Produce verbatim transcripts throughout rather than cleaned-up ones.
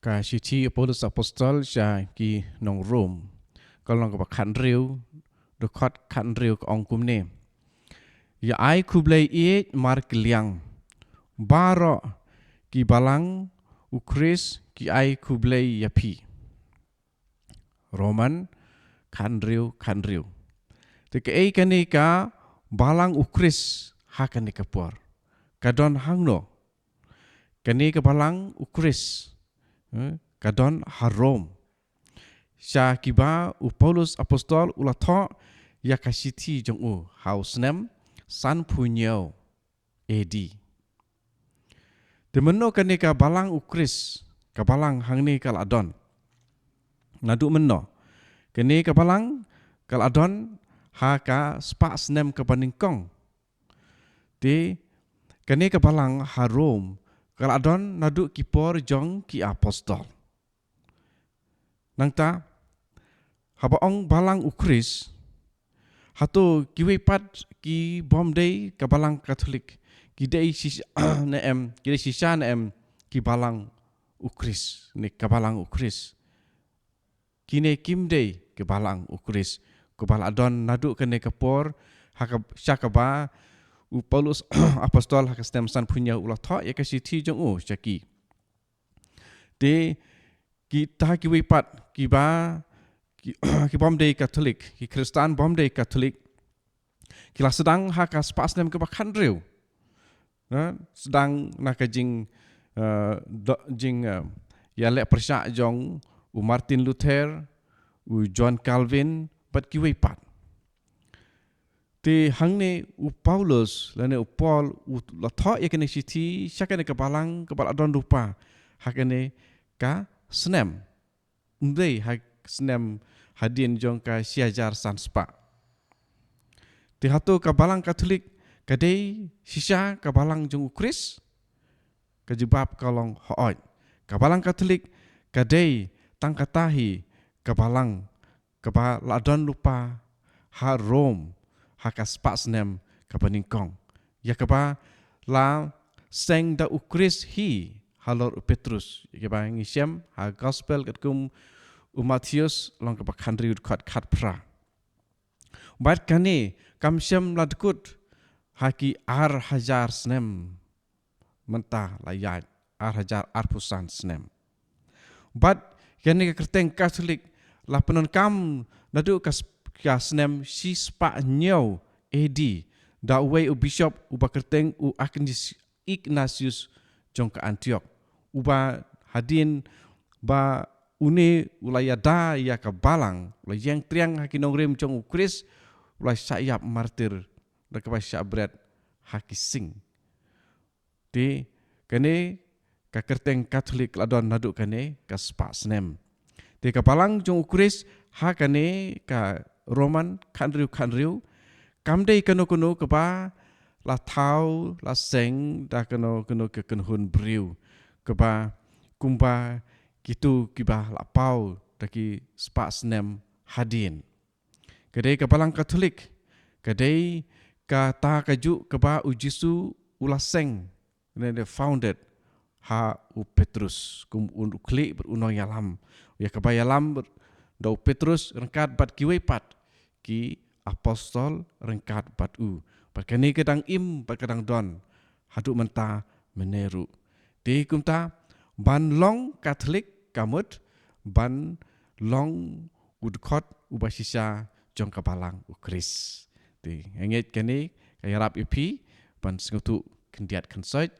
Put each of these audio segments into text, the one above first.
Ka shithi u Paulus Apostol sha ki nong Rom, ka lynnong kaba khathynriew, dkhot khathynriew, ka ong kumne: Ïa ai khublei ïeit markylliang. Baroh ki balang u Khrist ki ai khublei ïa phi. Rom khathynriew, khathynriew. Te kaei kane ka balang u Khrist ha kane ka por? Ka don hangno? Kane ka balang u Khrist, eh, ka don ha Rom, sha kiba u Paulus Apostol u la thoh ïa ka shithi jong u ha u snem sanphew hynñiew A D. Te mynno kane ka balang u Khrist, ka balang hangne ka la don? Naduh mynno? Kane ka balang ka la don ha ka spah snem kaba nyngkong. Te kane ka balang ha Rom ka la don naduh ki por jong ki apostol. Nangta, haba ong balang u Khrist, hato kiwei pat ki bym dei ka balang Katholik ki dei shisha ne em, ki dei shisha ne em ki balang u Khrist, ne ka balang u Khrist? Kine kim dei ki balang u Khrist, kiba la don naduh kane ka por, ha ka, sha kaba u Paulus Apostol ha ka snem sanphew hynñiew u la thoh ïa ka shithi jong u sha ki. Te kita kiwei pat kiba, ki, ki bym dei Katholik, ki Khristan bym dei Katholik, ki la sdang ha ka spah snem kaba khathynriew. Ha, sdang na ka jing, eh, do, jing, eh, ïaleh pyrshah jong u Martin Luther, u John Calvin, bad kiwei pat. Te hangne u Paulus lane u Paul u la thoh ïa kane shithi sha kane ka balang kaba la don lypa ha kane ka snem. Ym dei ha snem hadien jong ka shi hajar san spah. Te hato ka balang Katholik ka dei shisha ka balang jong u Khrist? Ka jubab ka long hooid. Ka balang Katholik ka dei tang kata hi ka balang kaba la don lypa ha Rom ha ka spah snem kaba nyngkong, ïa kaba la seng da u Khrist hi halor u Petrus, ïa kaba ngi shem ha Gospel katkum u Mathaios, lynnong kaba khathynriew, dkhot khatphra. Bad kane kam shym la dkut ha ki ar hajar snem. Mynta la ïaid ar hajar arphew san snem. Bad kane ka kyrteng Katholik la pyndonkam naduh ka sp-, ka snem shi spah hynñiew A D, da uwei u bishop uba kyrteng u Agnis-, Ignatius jong ka Antioch, uba hadien ba une u la ïada ïa ka balang, u la ïeng triang ha ki nongrim jong u Khrist, u la shah ïap martir da kaba shah bret ha ki sing. Te kane ka kyrteng Katholik la don naduh kane ka spah snem. Te ka balang jong u Khrist ha kane ka Rom khathynriew, khathynriew, kam dei kano kano kaba la thaw la seng da kano kano ka kynhun briew, kaba kumba kito kiba la paw da ki spah snem hadien. Ka dei ka balang Katholik, ka dei kata kajuh kaba u Jisu u la seng, ne, ne founded ha u Petrus kum u khlieh bad u nongïalam, ïa kaba ïalam bad, da u Petrus ryngkat bad kiwei pat ki apostol ryngkat bad u. Bad kane ka dang im bad ka dang don haduh mynta mynne ruh. Te kumta ban long Katholik ka mut ban long u dkhot uba shisha jong ka balang u Khrist. Te nga ngeit kane ka ïarap ïa phi ban sngewthuh khyndiat khynsoit.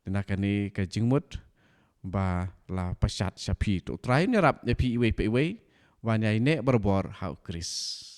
Te na kane ka jingmut ba la pynshad sha phi, to U Trai un ïarap ïa phi iwei pa iwei ban ïaineh barabor ha u Khrist.